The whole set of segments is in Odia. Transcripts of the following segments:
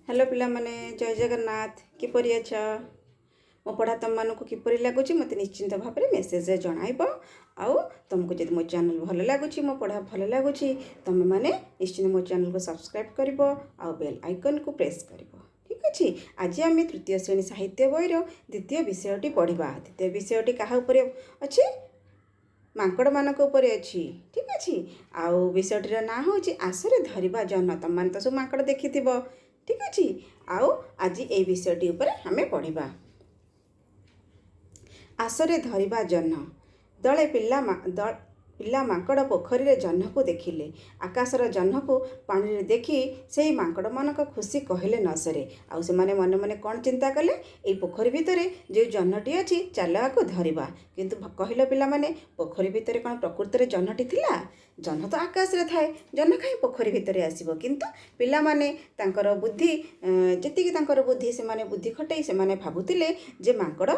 ହ୍ୟାଲୋ ପିଲାମାନେ, ଜୟ ଜଗନ୍ନାଥ। କିପରି ଅଛ? ମୋ ପଢ଼ା ତୁମମାନଙ୍କୁ କିପରି ଲାଗୁଛି, ମୋତେ ନିଶ୍ଚିନ୍ତ ଭାବରେ ମେସେଜରେ ଜଣାଇବ। ଆଉ ତୁମକୁ ଯଦି ମୋ ଚ୍ୟାନେଲ୍ ଭଲ ଲାଗୁଛି, ମୋ ପଢ଼ା ଭଲ ଲାଗୁଛି, ତୁମେମାନେ ନିଶ୍ଚିନ୍ତ ମୋ ଚ୍ୟାନେଲ୍କୁ ସବସ୍କ୍ରାଇବ୍ କରିବ ଆଉ ବେଲ୍ ଆଇକନ୍କୁ ପ୍ରେସ୍ କରିବ। ଠିକ୍ ଅଛି। ଆଜି ଆମେ ତୃତୀୟ ଶ୍ରେଣୀ ସାହିତ୍ୟ ବହିର ଦ୍ୱିତୀୟ ବିଷୟଟି ପଢ଼ିବା। ଦ୍ୱିତୀୟ ବିଷୟଟି କାହା ଉପରେ ଅଛି? ମାଙ୍କଡ଼ମାନଙ୍କ ଉପରେ ଅଛି। ଠିକ୍ ଅଛି। ଆଉ ବିଷୟଟିର ନାଁ ହେଉଛି ଆସରେ ଧରିବା ଜହ୍ନ। ତୁମମାନେ ତ ସବୁ ମାଙ୍କଡ଼ ଦେଖିଥିବ। ଠିକ୍ ଅଛି। ଆଉ ଆଜି ଏଇ ବିଷୟଟି ଉପରେ ଆମେ ପଢ଼ିବା। ଆସରେ ଧରିବା ଜହ୍ନ। ଦଳେ ପିଲା ମାଙ୍କଡ଼ ପୋଖରୀରେ ଜହ୍ନକୁ ଦେଖିଲେ। ଆକାଶର ଜହ୍ନକୁ ପାଣିରେ ଦେଖି ସେଇ ମାଙ୍କଡ଼ମାନଙ୍କ ଖୁସି କହିଲେ ନ ସରେ। ଆଉ ସେମାନେ ମନେ ମନେ କ'ଣ ଚିନ୍ତା କଲେ? ଏଇ ପୋଖରୀ ଭିତରେ ଯେଉଁ ଜହ୍ନଟି ଅଛି, ଚାଲ ଆକୁ ଧରିବା। କିନ୍ତୁ କହିଲ ପିଲାମାନେ, ପୋଖରୀ ଭିତରେ କ'ଣ ପ୍ରକୃତରେ ଜହ୍ନଟି ଥିଲା? ଜହ୍ନ ତ ଆକାଶରେ ଥାଏ, ଜହ୍ନ କାହିଁ ପୋଖରୀ ଭିତରେ ଆସିବ? କିନ୍ତୁ ପିଲାମାନେ ତାଙ୍କର ବୁଦ୍ଧି ଯେତିକି, ତାଙ୍କର ବୁଦ୍ଧି, ସେମାନେ ବୁଦ୍ଧି ଖଟେଇ ସେମାନେ ଭାବୁଥିଲେ ଯେ ମାଙ୍କଡ଼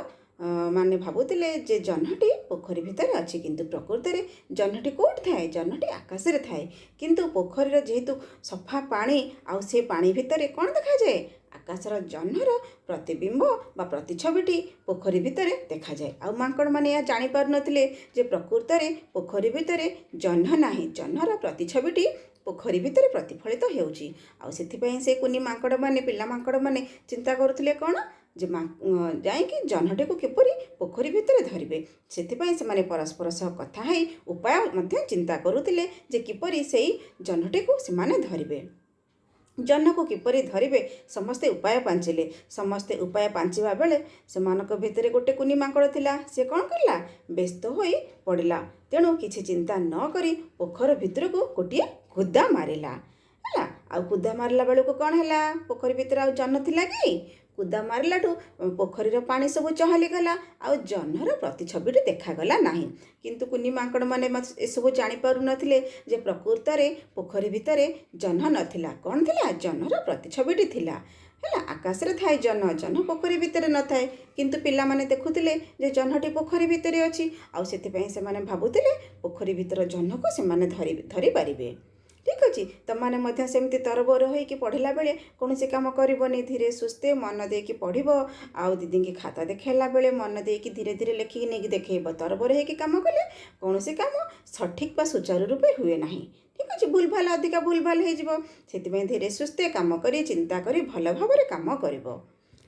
ମାନେ ଭାବୁଥିଲେ ଯେ ଜହ୍ନଟି ପୋଖରୀ ଭିତରେ ଅଛି। କିନ୍ତୁ ପ୍ରକୃତରେ ଜହ୍ନଟି କେଉଁଠି ଥାଏ? ଜହ୍ନଟି ଆକାଶରେ ଥାଏ। କିନ୍ତୁ ପୋଖରୀର ଯେହେତୁ ସଫା ପାଣି, ଆଉ ସେ ପାଣି ଭିତରେ କ'ଣ ଦେଖାଯାଏ? ଆକାଶର ଜହ୍ନର ପ୍ରତିବିମ୍ବ ବା ପ୍ରତିଛବିଟି ପୋଖରୀ ଭିତରେ ଦେଖାଯାଏ। ଆଉ ମାଙ୍କଡ଼ମାନେ ଏହା ଜାଣିପାରୁନଥିଲେ ଯେ ପ୍ରକୃତରେ ପୋଖରୀ ଭିତରେ ଜହ୍ନ ନାହିଁ, ଜହ୍ନର ପ୍ରତିଛବିଟି ପୋଖରୀ ଭିତରେ ପ୍ରତିଫଳିତ ହେଉଛି। ଆଉ ସେଥିପାଇଁ ସେ କୁନି ମାଙ୍କଡ଼ମାନେ, ପିଲା ମାଙ୍କଡ଼ମାନେ ଚିନ୍ତା କରୁଥିଲେ କ'ଣ ଯେ ଯାଇକି ଜହ୍ନଟିକୁ କିପରି ପୋଖରୀ ଭିତରେ ଧରିବେ। ସେଥିପାଇଁ ସେମାନେ ପରସ୍ପର ସହ କଥା ହେଇ ଉପାୟ ମଧ୍ୟ ଚିନ୍ତା କରୁଥିଲେ ଯେ କିପରି ସେଇ ଜହ୍ନଟିକୁ ସେମାନେ ଧରିବେ। ଜହ୍ନକୁ କିପରି ଧରିବେ, ସମସ୍ତେ ଉପାୟ ପାଞ୍ଚିଲେ। ସମସ୍ତେ ଉପାୟ ପାଞ୍ଚିବା ବେଳେ ସେମାନଙ୍କ ଭିତରେ ଗୋଟେ କୁନି ମାଙ୍କଡ଼ ଥିଲା। ସେ କ'ଣ କଲା? ବ୍ୟସ୍ତ ହୋଇ ପଡ଼ିଲା। ତେଣୁ କିଛି ଚିନ୍ତା ନ କରି ପୋଖରୀ ଭିତରକୁ ଗୋଟିଏ କୁଦା ମାରିଲା। ହେଲା। ଆଉ କୁଦା ମାରିଲା ବେଳକୁ କ'ଣ ହେଲା? ପୋଖରୀ ଭିତରେ ଆଉ ଜହ୍ନ ଥିଲା କି? କୁଦା ମାରିଲାଠୁ ପୋଖରୀର ପାଣି ସବୁ ଚହଲିଗଲା ଆଉ ଜହ୍ନର ପ୍ରତିଛବିଟି ଦେଖାଗଲା ନାହିଁ। କିନ୍ତୁ କୁନି ମାଙ୍କଡ଼ମାନେ ଏସବୁ ଜାଣିପାରୁନଥିଲେ ଯେ ପ୍ରକୃତରେ ପୋଖରୀ ଭିତରେ ଜହ୍ନ ନଥିଲା। କ'ଣ ଥିଲା? ଜହ୍ନର ପ୍ରତିଛବିଟି ଥିଲା। ହେଲା। ଆକାଶରେ ଥାଏ ଜହ୍ନ, ଜହ୍ନ ପୋଖରୀ ଭିତରେ ନଥାଏ। କିନ୍ତୁ ପିଲାମାନେ ଦେଖୁଥିଲେ ଯେ ଜହ୍ନଟି ପୋଖରୀ ଭିତରେ ଅଛି। ଆଉ ସେଥିପାଇଁ ସେମାନେ ଭାବୁଥିଲେ ପୋଖରୀ ଭିତର ଜହ୍ନକୁ ସେମାନେ ଧରିପାରିବେ। ଠିକ୍ ଅଛି। ତୁମମାନେ ମଧ୍ୟ ସେମିତି ତରବର ହୋଇକି ପଢ଼ିଲା ବେଳେ କୌଣସି କାମ କରିବନି। ଧୀରେ ସୁସ୍ଥେ ମନ ଦେଇକି ପଢ଼ିବ। ଆଉ ଦିଦିଙ୍କି ଖାତା ଦେଖାଇଲା ବେଳେ ମନ ଦେଇକି ଧୀରେ ଧୀରେ ଲେଖିକି ନେଇକି ଦେଖେଇବ। ତରବର ହେଇକି କାମ କଲେ କୌଣସି କାମ ସଠିକ୍ ବା ସୁଚାରୁ ରୂପେ ହୁଏ ନାହିଁ। ଠିକ୍ ଅଛି। ଭୁଲ ଭାଲ, ଅଧିକା ଭୁଲ ଭାଲ ହେଇଯିବ। ସେଥିପାଇଁ ଧୀରେ ସୁସ୍ଥେ କାମ କରି, ଚିନ୍ତା କରି ଭଲ ଭାବରେ କାମ କରିବ।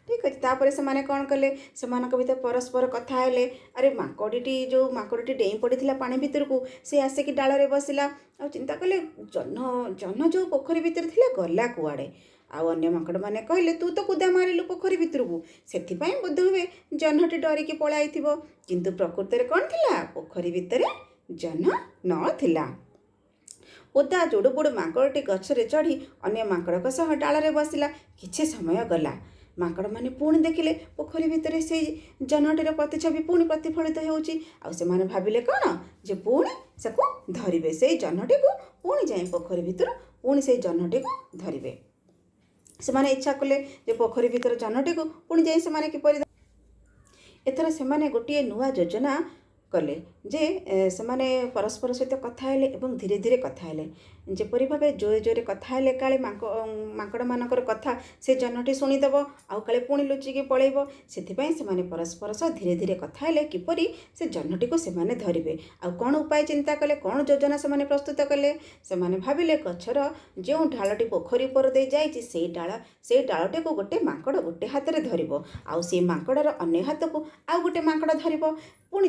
ଠିକ୍ ଅଛି। ତାପରେ ସେମାନେ କ'ଣ କଲେ? ସେମାନଙ୍କ ଭିତରେ ପରସ୍ପର କଥା ହେଲେ। ଆରେ, ମାଙ୍କଡ଼ିଟି, ଯେଉଁ ମାଙ୍କଡ଼ଟି ଡେଇଁ ପଡ଼ିଥିଲା ପାଣି ଭିତରକୁ, ସେ ଆସିକି ଡାଳରେ ବସିଲା। ଆଉ ଚିନ୍ତା କଲେ, ଜହ୍ନ ଜହ୍ନ ଯେଉଁ ପୋଖରୀ ଭିତରେ ଥିଲା, ଗଲା କୁଆଡ଼େ? ଆଉ ଅନ୍ୟ ମାଙ୍କଡ଼ମାନେ କହିଲେ, ତୁ ତ କୁଦା ମାରିଲୁ ପୋଖରୀ ଭିତରକୁ, ସେଥିପାଇଁ ବୋଧହୁଏ ଜହ୍ନଟି ଡରିକି ପଳାଇଥିବ। କିନ୍ତୁ ପ୍ରକୃତରେ କ'ଣ ଥିଲା? ପୋଖରୀ ଭିତରେ ଜହ୍ନ ନଥିଲା। ଓଦା ଜୁଡ଼ୁବୁଡ଼ୁ ମାଙ୍କଡ଼ଟି ଗଛରେ ଚଢ଼ି ଅନ୍ୟ ମାଙ୍କଡ଼ଙ୍କ ସହ ଡାଳରେ ବସିଲା। କିଛି ସମୟ ଗଲା। ମାଙ୍କଡ଼ମାନେ ପୁଣି ଦେଖିଲେ, ପୋଖରୀ ଭିତରେ ସେଇ ଜହ୍ନଟିର ପ୍ରତିଛବି ପୁଣି ପ୍ରତିଫଳିତ ହେଉଛି। ଆଉ ସେମାନେ ଭାବିଲେ କ'ଣ ଯେ ପୁଣି ତାକୁ ଧରିବେ, ସେଇ ଜହ୍ନଟିକୁ ପୁଣି ଯାଇ ପୋଖରୀ ଭିତରୁ ପୁଣି ସେଇ ଜହ୍ନଟିକୁ ଧରିବେ। ସେମାନେ ଇଚ୍ଛା କଲେ ଯେ ପୋଖରୀ ଭିତର ଜହ୍ନଟିକୁ ପୁଣି ଯାଇ ସେମାନେ କିପରି। ଏଥର ସେମାନେ ଗୋଟିଏ ନୂଆ ଯୋଜନା କଲେ ଯେ ସେମାନେ ପରସ୍ପର ସହିତ କଥା ହେଲେ ଏବଂ ଧୀରେ ଧୀରେ କଥା ହେଲେ। ଯେପରି ଭାବେ ଜୋରେ ଜୋରେ କଥା ହେଲେ କାଳେ ମାଙ୍କଡ଼ମାନଙ୍କର କଥା ସେ ଜହ୍ନଟି ଶୁଣିଦେବ ଆଉ କାଳେ ପୁଣି ଲୁଚିକି ପଳେଇବ। ସେଥିପାଇଁ ସେମାନେ ପରସ୍ପର ସହ ଧୀରେ ଧୀରେ କଥା ହେଲେ, କିପରି ସେ ଜହ୍ନଟିକୁ ସେମାନେ ଧରିବେ। ଆଉ କ'ଣ ଉପାୟ ଚିନ୍ତା କଲେ? କ'ଣ ଯୋଜନା ସେମାନେ ପ୍ରସ୍ତୁତ କଲେ? ସେମାନେ ଭାବିଲେ, ଗଛର ଯେଉଁ ଡାଳଟି ପୋଖରୀ ଉପର ଦେଇ ଯାଇଛି, ସେଇ ଡାଳଟିକୁ ଗୋଟେ ମାଙ୍କଡ଼ ଗୋଟେ ହାତରେ ଧରିବ। ଆଉ ସେଇ ମାଙ୍କଡ଼ର ଅନ୍ୟ ହାତକୁ ଆଉ ଗୋଟେ ମାଙ୍କଡ଼ ଧରିବ। ପୁଣି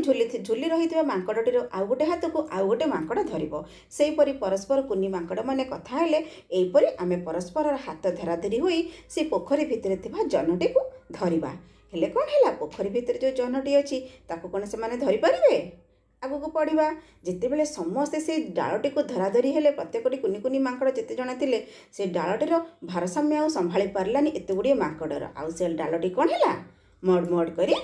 ଝୁଲି ରହିଥିବା ମାଙ୍କଡ଼ଟିର ଆଉ ଗୋଟେ ହାତକୁ ଆଉ ଗୋଟେ ମାଙ୍କଡ଼ ଧରିବ। ସେହିପରି ପରସ୍ପର କୁନି ମାଙ୍କଡ଼ମାନେ କଥା ହେଲେ, ଏହିପରି ଆମେ ପରସ୍ପରର ହାତ ଧରାଧରି ହୋଇ ସେ ପୋଖରୀ ଭିତରେ ଥିବା ଜହ୍ନଟିକୁ ଧରିବା। ହେଲେ କ'ଣ ହେଲା? ପୋଖରୀ ଭିତରେ ଯେଉଁ ଜହ୍ନଟି ଅଛି, ତାକୁ କ'ଣ ସେମାନେ ଧରିପାରିବେ? ଆଗକୁ ପଢ଼ିବା। ଯେତେବେଳେ ସମସ୍ତେ ସେଇ ଡାଳଟିକୁ ଧରାଧରି ହେଲେ, ପ୍ରତ୍ୟେକଟି କୁନି କୁନି ମାଙ୍କଡ଼ ଯେତେ ଜଣ ଥିଲେ, ସେ ଡାଳଟିର ଭାରସାମ୍ୟ ଆଉ ସମ୍ଭାଳି ପାରିଲାନି ଏତେ ଗୁଡ଼ିଏ ମାଙ୍କଡ଼ର। ଆଉ ସେ ଡାଳଟି କ'ଣ ହେଲା? ମଡ଼ ମଡ଼ କରି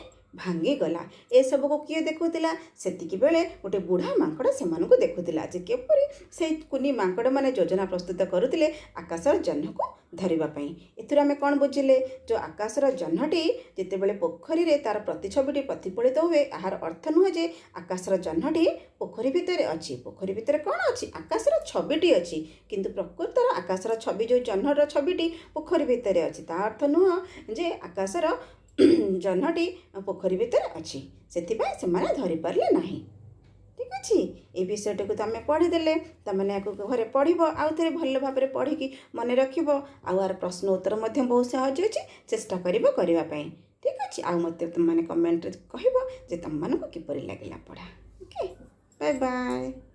ଭାଙ୍ଗିଗଲା। ଏସବୁକୁ କିଏ ଦେଖୁଥିଲା? ସେତିକି ବେଳେ ଗୋଟେ ବୁଢ଼ା ମାଙ୍କଡ଼ ସେମାନଙ୍କୁ ଦେଖୁଥିଲା ଯେ କିପରି ସେଇ କୁନି ମାଙ୍କଡ଼ମାନେ ଯୋଜନା ପ୍ରସ୍ତୁତ କରୁଥିଲେ ଆକାଶର ଜହ୍ନକୁ ଧରିବା ପାଇଁ। ଏଥିରୁ ଆମେ କ'ଣ ବୁଝିଲେ? ଯେଉଁ ଆକାଶର ଜହ୍ନଟି ଯେତେବେଳେ ପୋଖରୀରେ ତା'ର ପ୍ରତିଛବିଟି ପ୍ରତିଫଳିତ ହୁଏ, ଏହାର ଅର୍ଥ ନୁହେଁ ଯେ ଆକାଶର ଜହ୍ନଟି ପୋଖରୀ ଭିତରେ ଅଛି। ପୋଖରୀ ଭିତରେ କ'ଣ ଅଛି? ଆକାଶର ଛବିଟି ଅଛି। କିନ୍ତୁ ପ୍ରକୃତର ଆକାଶର ଛବି, ଯେଉଁ ଜହ୍ନର ଛବିଟି ପୋଖରୀ ଭିତରେ ଅଛି, ତା ଅର୍ଥ ନୁହଁ ଯେ ଆକାଶର ଜହ୍ନଟି ପୋଖରୀ ଭିତରେ ଅଛି। ସେଥିପାଇଁ ସେମାନେ ଧରିପାରିଲେ ନାହିଁ। ଠିକ୍ ଅଛି। ଏଇ ବିଷୟଟିକୁ ତମେ ପଢ଼ିଦେଲେ, ତମେ ଏହାକୁ ଘରେ ପଢ଼ିବ, ଆଉ ଥରେ ଭଲ ଭାବରେ ପଢ଼ିକି ମନେ ରଖିବ। ଆଉ ଏହାର ପ୍ରଶ୍ନ ଉତ୍ତର ମଧ୍ୟ ବହୁତ ସହଜ ଅଛି। ଚେଷ୍ଟା କରିବ କରିବା ପାଇଁ। ଠିକ୍ ଅଛି। ଆଉ ମୋତେ ତୁମମାନେ କମେଣ୍ଟରେ କହିବ ଯେ ତୁମମାନଙ୍କୁ କିପରି ଲାଗିଲା ପଢ଼ା। Okay, bye bye.